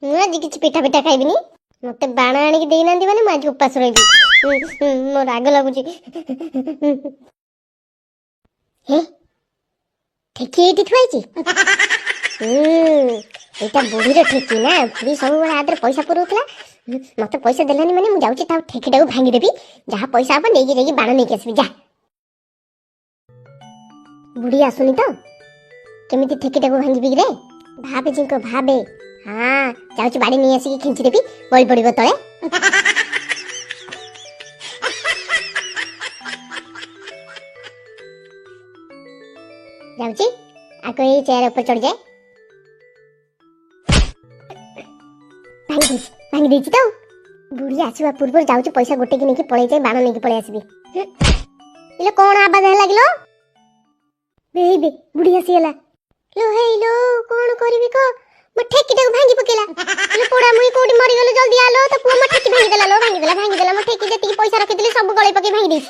ମୁଁ ଆଜି କିଛି ପିଠା ପିଠା ଖାଇବିନି। ମତେ ବାଣ ଆଣିକି ଦେଇନାହାନ୍ତି ମାନେ ମୁଁ ଆଜି ଉପାସ ରହିବି। ମୋ ରାଗ ଲାଗୁଛି। ହେ, ଠେକି ଏଇଠି ଥୁଆ ହେଇଛି। ଏଇଟା ବୁଢୀର ଠେକି ନା? ବୁଢୀ ସବୁବେଳେ ହାତରେ ପଇସା ପୁରଉଥିଲା। ମତେ ପଇସା ଦେଲାନି ମାନେ ମୁଁ ଯାଉଛି ତା ଠେକିଟାକୁ ଭାଙ୍ଗିଦେବି। ଯାହା ପଇସା ହବ ନେଇକି ଯାଇକି ବାଣ ନେଇକି ଆସିବି। ଯା, ବୁଢୀ ଆସୁନି ତ, କେମିତି ଠେକିଟାକୁ ଭାଙ୍ଗିବି କିରେ? ଭାବେ ଜିଙ୍କ, ଭାବେ। ହଁ, ଯାଉଛି ବାଡି ନେଇ ଆସିକି ଖେଞ୍ଚିଦେବି, ବଳି ପଡିବ ତଳେ। ଯାଉଛି, ଆଗ ଏଇ ଚେୟାର ଉପରେ ଚଢିଯାଏ। ଭାଙ୍ଗି ଦେଇଛି, ଭାଙ୍ଗି ଦେଇଛି ତ। ବୁଢୀ ଆସିବା ପୂର୍ବରୁ ଯାଉଛି ପଇସା ଗୋଟେକି ନେଇକି ପଳେଇ ଯାଇ ବାଣ ନେଇକି ପଳେଇ ଆସିବି। ଇଲୋ, କଣ ଆବାଜ ହେଲା କିଲୋ? ଏଇ ବେ, ବୁଢୀ ଆସିଗଲା ଲୋ। ହେଇଲୋ, କଣ କରିବି କହ? ମୋ ଠେକିଟାକୁ ଭାଙ୍ଗି ପକେଇଲା। ଇଲୋ ପୋଡା, ମୁଇଁ କୋଉଠି ମରିଗଲୁ? ଜଲ୍ଦି ଆଲୋ, ତ ପୁଅ ମୋ ଠେକି ଭାଙ୍ଗିଦେଲା ଲୋ, ଭାଙ୍ଗିଦେଲା, ଭାଙ୍ଗିଦେଲା। ମୋ ଠେକି ଯେତିକି ପଇସା ରଖିଥିଲି ସବୁ ଗଳେଇ ପକେଇ ଭାଙ୍ଗି ଦେଇଛି।